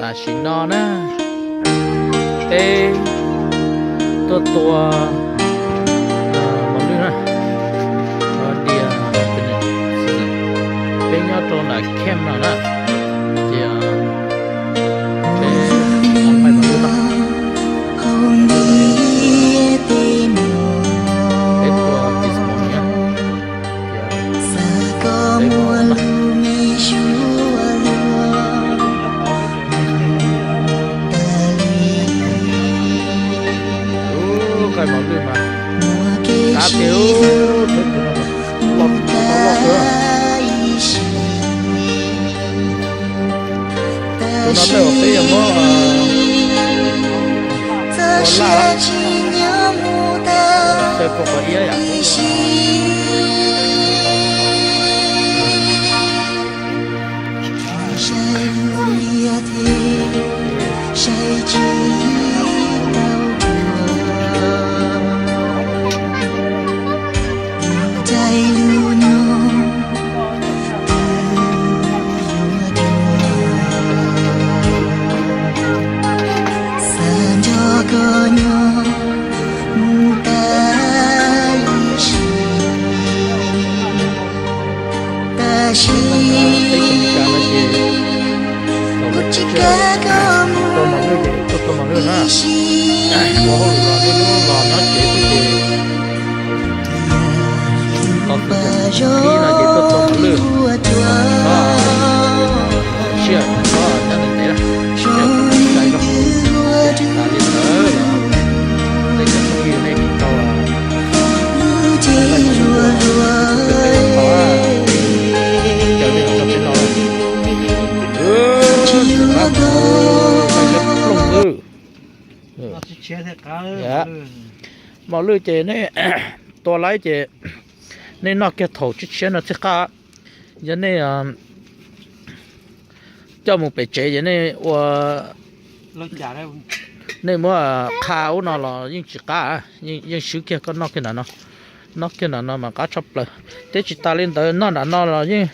Tam sim no na, peb tuaj tua mos lwj na, ua diav, peb nyob rau nram camp no na, ces peb nqaij mos lwj no, peb tua this morning na. Nqaij mos lwj mas qab tiag, loj, loj kawg. Tus no tej zaum peb yuav muab ua laj, tej pom qhov iab yom. batio Mos lwj ces nej tua laib ces nej noj kiag thaum tshiab tshiab no thiaj qab. Yog nej coj mus pem tsev ces nej ua, nej muab qha ub no los yeej tsis qab, yeej swb kiag koj noj kiag nram no, noj kiag nram no mas qab tshaj plaws. Thiab tsis tas li ntawd noj nram no los yeej,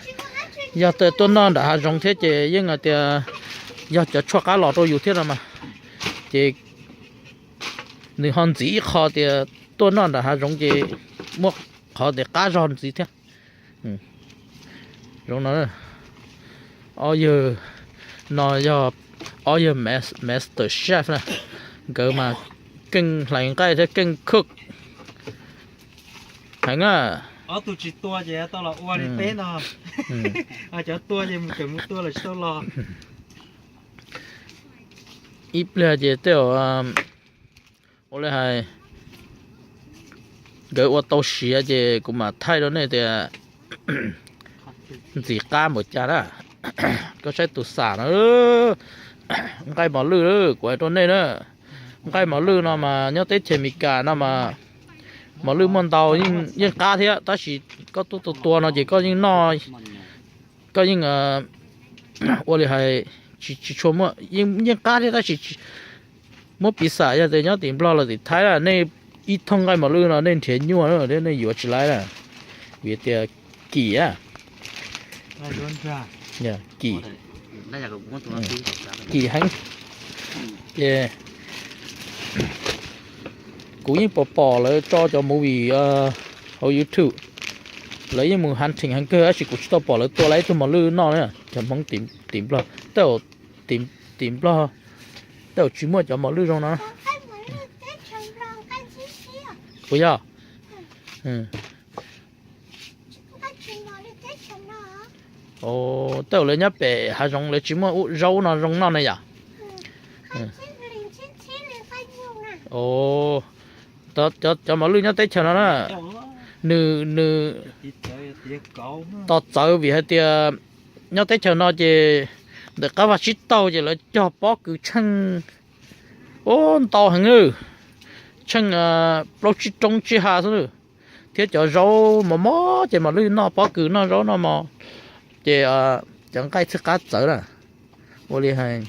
yog tuaj noj nram hav zoov thiab ces yeej hais tias yog cov tshuaj qab los rau yus thiab no mas, ces nws ho ntxiv ib qho tias tuaj noj nram hav zoov ces muaj qhov tias qab zog ntxiv thiab. Zoo no, ob yawg no yog ob yawg master chef na, nkawd mas keej hlais nqaij thiab keej cook heev na. Ob tug tsis tua ces tau los ua li peb no, cov tua ces mus tseem mus tua los tsis tau los. Ib pliag ces tej zaum ua li hais nkawd ua tau siav ces kuv mam thaij rau nej tias ntxim qab npaum cas na. Koj saib tus xam no, nqaij mos lwj, kuv hais rau nej na, nqaij mos lwj no mas nyob teb chaws Amelikas no mas mos lwj muaj ntau, yeej qab thiab tab sis koj tuaj tua tua no ces koj yeej noj, koj yeej ua li hais tsis tshua muaj, yeej qab thiab tab sis muab piv xam yog tias nyob tim Nplog los tim Thaib na, nej ib thooj nqaij mos lwj no nej nrhiav nyuaj thiab nej yuav tsis laib na, vim tias kim a, kim, kim heev. Ces kuv yeej pom pom lawv tso cov movie hauv YouTube, lawv yeej mus hunting heev kawg tab sis kuv tsis tau pom lawv tua laib ib tug mos lwj noj na. Cov Hmoob tim Nplog, tej zaum tim Nplog tej zaum tsis muaj cov mos lwj zoo no. Puas yog? Tej zaum lawv nyob pem hav zoov lawv tsis muaj zaub no zoo noj ne yom? Cov mos lwj nyob teb chaws no na, nws, nws tos txawv vim hais tias nyob teb chaws no ces ntawm qab vaj tsib taug ces lawv cog pob kws tsheej, ub, ntau heev, tsheej plaub tsib roob tsib ha xwb, thiab cov zaub mos mos ces mos lwj noj pob kws noj zaub noj mos, ces cov nqaij thiaj qab txawv na. Ua li hais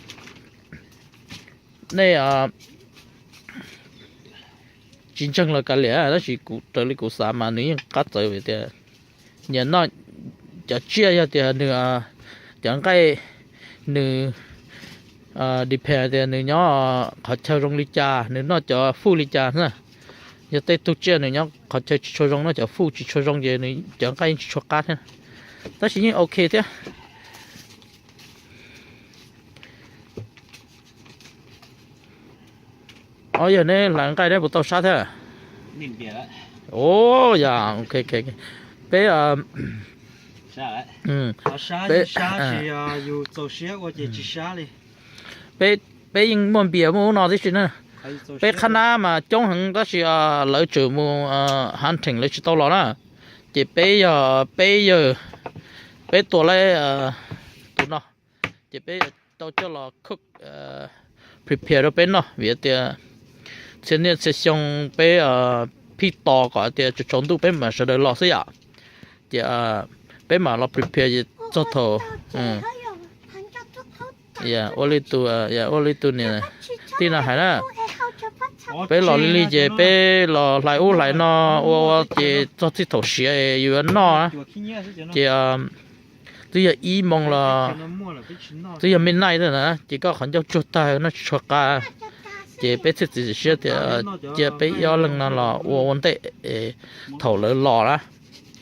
nej tsis ntseeg los kav liam tab sis kuv raws li kuv xav mas nws yeej qab txawv vim tias nyias noj cov tsiaj yog tias nws, cov nqaij nws depend tias nws nyob qhov chaw zoo li cas nws noj cov food li cas na. Yog tej tug tsiaj nws nyob qhov chaw tsis tshua zoo noj cov food tsis tshua zoo ces nws cov nqaij yeej tsis tshua qab thiab. Tab sis yeej ok thiab. Ob, yog neb hlais nqaij neb puas tau sab thiab? Ov, yog, ok, ok. Peb, peb, peb, peb yeej muaj npias muaj ub no tib si na. Peb qhab nab mas coob heev tab sis lawv tseem mus hunting lawv tsis tau los na. Ces peb yog peb yawg, peb tua lawm tus no, ces peb tau coj los cook, prepare rau peb noj vim tias txhia niaj txhia xyoo peb phij tos kom tias tsaus ntuj peb mam sawv daws los xwb yom. Ces peb mam los prepare txog thaum ua li tus, ua li tus niam tij no hais na. Peb los li li ces peb los hlais ub hlais no ua ua ces txog txij thaum siav yus yuav noj na. Ces twb yog ib moos los twb yog midnight na, ces koj qhov ncauj tsuag tag noj tsis tshua qab. Ces peb txiav txim siab tias cia peb ib ob leeg no los ua ua ntej thaum lawv los na.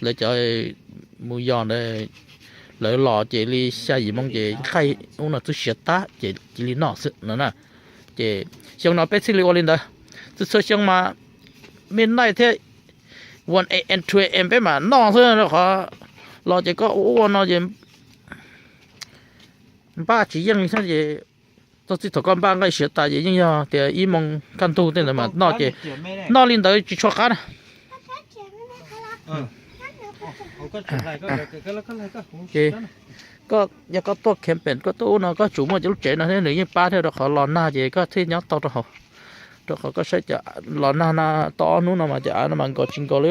Lawv cov mus yos ntawd, lawv los ces li xya yim moos ces nqaij ub no twb siav tag ces cia li noj xwb no na. Ces xyoo no peb thiaj li ua li ntawd. Txhua txhua xyoo mas midnight thiab one a.m. two a.m. peb mam noj xwb rau qhov los ces koj ua ua no ces npaj tsis yeej li thiab ces txog txij thaum koj npaj nqaij siav tas ces yeej yog tias ib moos kaj ntug tej ntawd mas noj ces noj li ntawd tsis tshua qab na. Ces koj, yog koj tuaj camping koj tuaj ub no koj tsum muaj cov lub tsev no thiab nws yeej pab thiab rau qhov los nag ces koj thiaj nyob tau rau hauv. Rau qhov koj saib cov los nag no tau ob hnub no mas cov av no mas nkaus tsis nkaus li.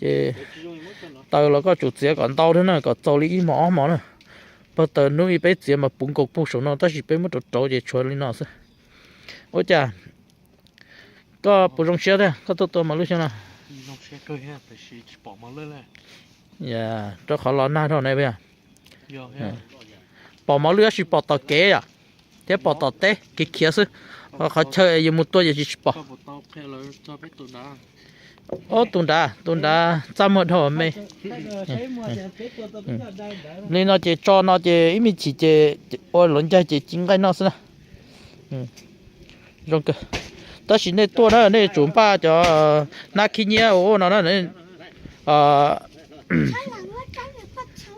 Ces taws los koj tsum txiav kom ntau thiab na kom txaus li ib hmos ob hmos na. Pag taws hnub ib peb txiav mas puv nkaus puag saum no tab sis peb muab rauv rauv ces tshuav li no xwb. Ua cas koj puas zoo siab thiab koj tuaj tua mos lwj xyoo no? Rau qhov los nag rau ne, pom mos lwj tab sis pom tom kev yom, thiab pom tom teb kev khiav xwb. Qhov chaw yus mus tua yus tsis tsis pom. Ob, tus nrad, tus nrad txaj muag dhau me. Li no ces tso no ces ib me chim ces ua luav ncaig ces ci nqaij noj xwb na. Zoo kawg. Tab sis nej tuaj na nej tsum npaj cov hnab khib nyiab ua ub no na.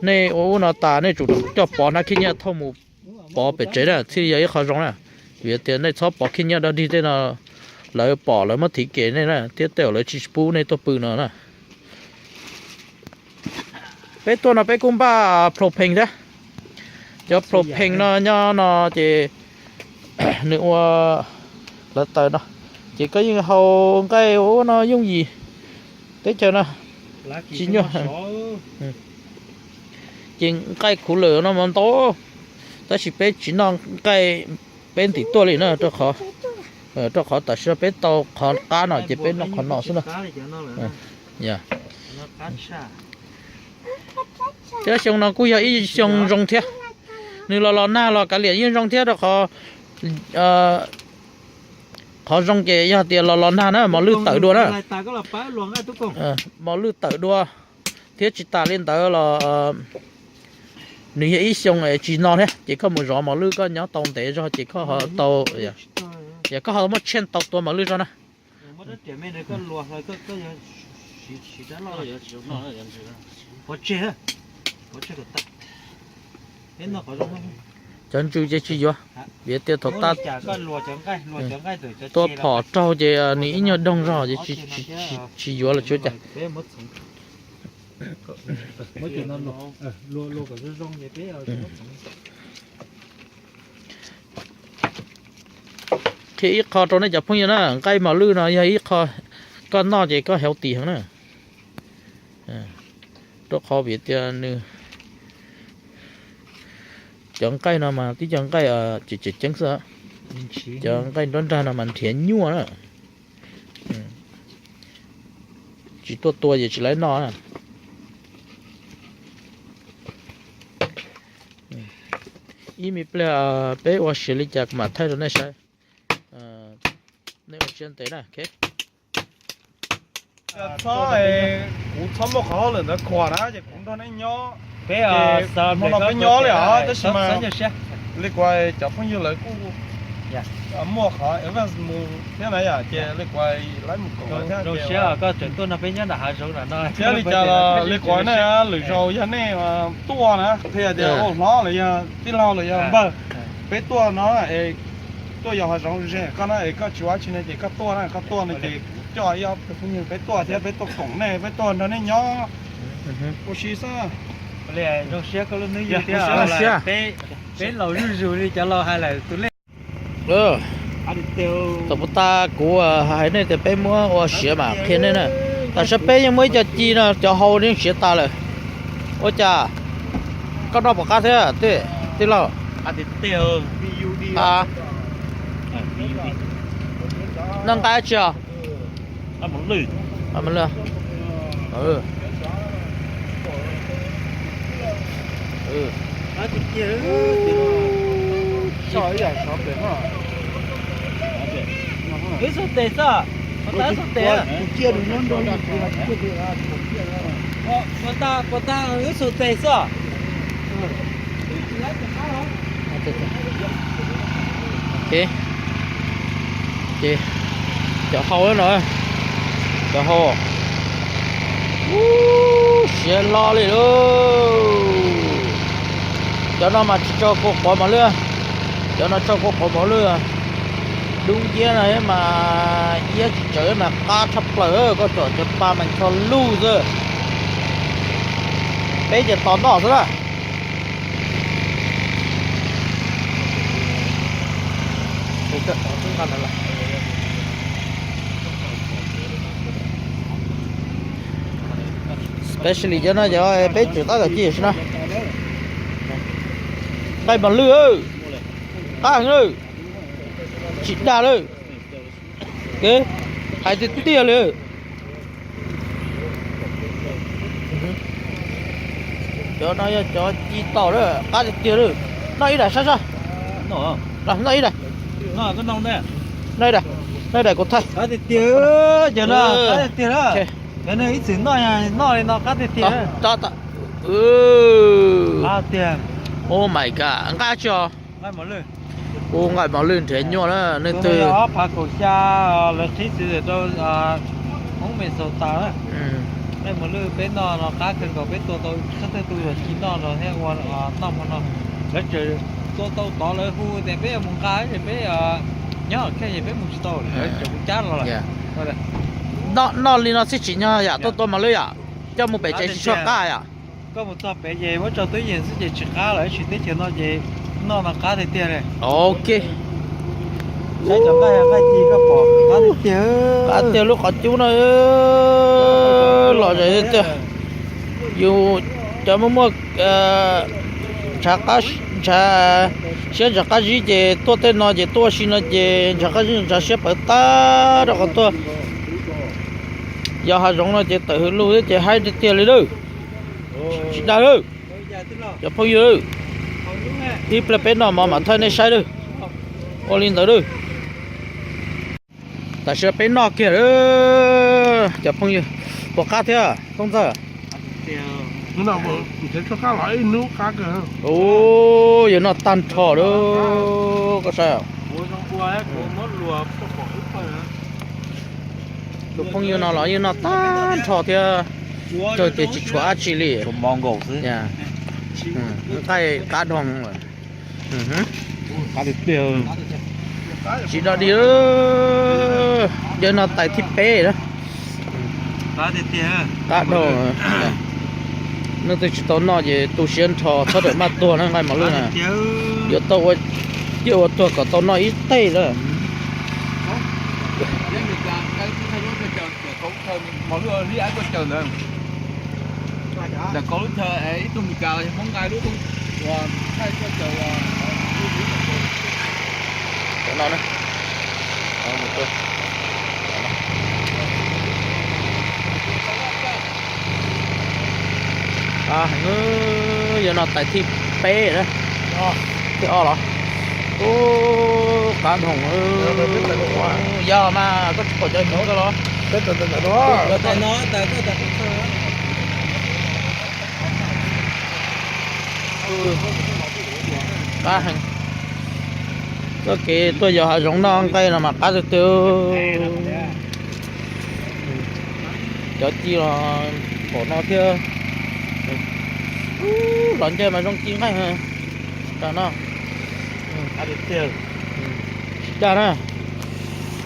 Nej ua ub no tas nej tsum coj pov hnab khib nyiab thauj mus pov pem tsev na thiaj yog ib qho zoo na. Vim tias nej txhob pov khib nyiab dog dig tej no, lawv pom lawv muab thim kem nej na thiab tej zaum lawv tsis pub nej tuaj pw no na. Peb tuaj no peb kuj npaj propane thiab. Cov propane no nyob no ces nws ua lawv taws no, ces koj yeej hau nqaij ua no yooj yim. Teb chaws no tsis nyuaj. Ces nqaij khuv lawm no mas ntau, tab sis peb tsis noj nqaij peb ntim tuaj li na, rau qhov tam sim no peb tau qhov qab no ces peb noj qhov no xwb na. Thiab xyoo no kuj yog ib xyoo zoo thiab, nws los los nag los kav liam yeej zoo thiab rau qhov, qhov zoo ces yog tias los los nag na mos lwj tawm dua na. Mos lwj tawm dua, thiab tsis tas li ntawd los nws yog ib xyoo tsis no thiab ces koj mus zov mos lwj koj nyob tau ntev zog ces koj ho tau, yog koj ho muaj tsheej tau tua mos lwj zog na. Cov ntsws ces tsis yuav, vim tias thaum tab tua phom raug ces nws ib nyuag doog zog ces tsis yuav los tsis ua cas. Qhia ib qho rau nej cov phooj ywg na, nqaij mos lwj no yog ib qho koj noj ces koj healthy heev na. Rau qhov vim tias nws, cov nqaij no mas tib cov nqaij tseem tseem ceeb xwb, cov nqaij nruab nrag no mas nrhiav nyuaj na. Tsis tuaj tua ces tsis laib noj na. Ib me pliag peb ua siav li cas kuv mam thaij rau nej saib. Nej ua siab ntev na. Txhob, kuv txhob muaj qhov hauj lwm ntawd khuam na ces kuv nrog nej nyob. Peb, hmo no peb nyob li os tab sis mas li kuv cov phooj ywg lawv kuj muaj qhov advance mus thiab na yom, ces li kuv lawv mus koom lawv thiab. Thiab li cas los li kuv nej lwm zaus yog nej tuaj na, thiaj tias ua hlob los yog tij laug los yog npawg, peb tuaj no es tuaj yos hav zoov ze koj na es koj tsis ua dab tsi no ces koj tuaj na, koj tuaj no ces coj ib ob tug phooj ywg peb tuaj thiab peb tuaj koom nej, peb tuaj nrog nej nyob ua si xwb. Peb laus zuj zus li cov laus hais lawm tus lej. Thaum puag ta kuv hais nej tias peb muab ua siav mas qhia nej na. Tam sim peb yeej muaj ib co ci no cov hau yeej siav tas lawm. Ua cas koj noj puas qab thiab tij laug? Noj nqaij tsi os? Wb xu tes xwb. Puas tas, puas tas wb xu tes xwb. Ces cov hau no, cov hau, siav hlo li lauj. Cov no mas tsis tso kua quav mos lwj, cov no tso kua quav mos lwj. Dub nciab no mas iab tsis tsawv mas qab tshaj plaws, koj tsom cov pa mas ncho luj xwb. Peb ces tos noj xwb na. Specially cov no yog peb tseem tab tom ci si na. Nqaij mos lwj, qab heev lawm, tsis dag lawm. Hais tiag tiag li. Cov no yog cov ci taum lawm, qab tiag tiag lawm. Noj ib daim saib saib. Noj ib daim. Noj ib daim, noj ib daim kuv thaij. Qab tiag tiag, cov no qab tiag tiag lawm. Cov no ib txwm noj, noj li no qab tiag tiag. Oh my god, nqaij tsi os? Ua nqaij mos lwj nrhiav nyuaj na, nej twg. Ob phav kaum xya, lawv qhib txiv rau hmoob Minnesota na. Nqaij mos lwj peb noj no qab kawg nkaus, peb tua tau thawj thawj tug los ci noj no thiab ua noj hmo no. Lawv tseem tua tau tod lawv hu tias peb yuav mus nqa ces peb nyob khej ces peb mus tsis tau, lawv tseem mus cab los lawm. Noj li no xwb tsim nyog yam tuaj tua mos lwj yom, coj mus pem tsev tsis tshua qab yom. Koj mus txog pem ces muab tso twb yees xwb ces tsis qab lawm, tab sis teb chaws no ces noj no qab tiag tiag li. Ok. Saib cov nqaij, nqaij ci koj pom qab tiag tiag. Qab tiag lub qhov cub no, lom zem tiag. Yus cov muaj muaj ntshav qab, ntshav siab ntshav qab zib ces tuaj tej no ces tuaj ua si no ces ntshav qab zib ntshav siab pawv tag rau qhov tuaj yos hav zoov no ces tawm hws lug thiab ces haib tiag tiag li lawm. Tsis dag lawm cov phooj ywg, ib pliag peb noj mov mam thaij nej saib lawm. Ua li ntawd lawm. Tam sim no peb noj kiag lawm cov phooj ywg. Puas qab thiab Tooj Ntxawg? Ub, yuav noj tag nrho lawm koj saib. Tus phooj ywg no los yeej noj tag nrho thiab, kawg tias tsis tshuav dab tsi li. Nqaij qab dhau lawm. Tsis dog dig, yog no tais thib peb na. Qab dhau. Nej twg tsis tau noj ces tu siab nrho, txhob rawm maj tuag na, nqaij mos lwj na. Yuav tau ua ciaj ua tuag kom tau noj ib teg na. Yog no tais thib peb na. Ob los? Ub, qab nthoo. Yog mas koj tsis pom cov nyob ko los? Qab heev. Txoj kev tuaj yos hav zoov noj nqaij no mas qab tiag tiag. Cov ci los pom no thiab. Ub, los ncaig mas zoo ci nqaij. Tam no tsis caj na,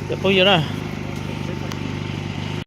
cov phooj ywg na.